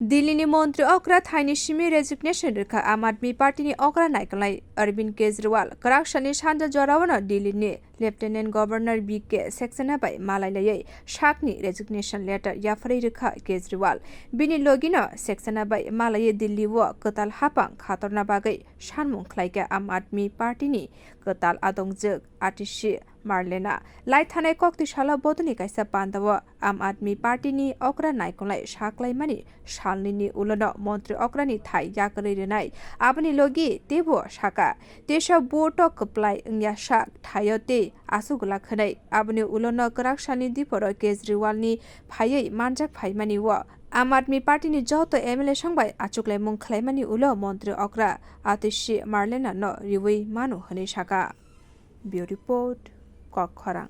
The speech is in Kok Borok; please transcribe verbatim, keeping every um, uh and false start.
Delhi ni montri okra thaini simi resignation rwkha Aam Aadmi Party ni okra naikolnai Arvind Kejriwal. Kwrak salni sanja jorao no Delhi ni Lieutenant Governor B K Saxena bai malai laiwi sakni resignation letter yapharwi rwkha Kejriwal. Bini logi no Saxena bai malaiwi Delhi o kwtal hapang khatorna bagwi sanmung khlaikha Aam Aadmi Party ni kwtal adongjwk Atishi Marlena. Lai thanai kok twi salo bodolni kaisa pandao Aam Aadmi Party ni okra naikolnai saklaimani salnini ulono montri okrani thai yakarwi rwnai. Aboni logi teibo saka, teisa vote o kwplai wngya sak thaio tei asugula khwnai. Aboni ulono kwrak salni diphoro Kejriwal ni phaiwi manjak phaimani o Aam Aadmi Party ni joto M L A song bai achuklaimung khlaimani ulo montri okra Atishi Marlena no riwi mano hwnwi saka. Bureau Report, Kokkhorang.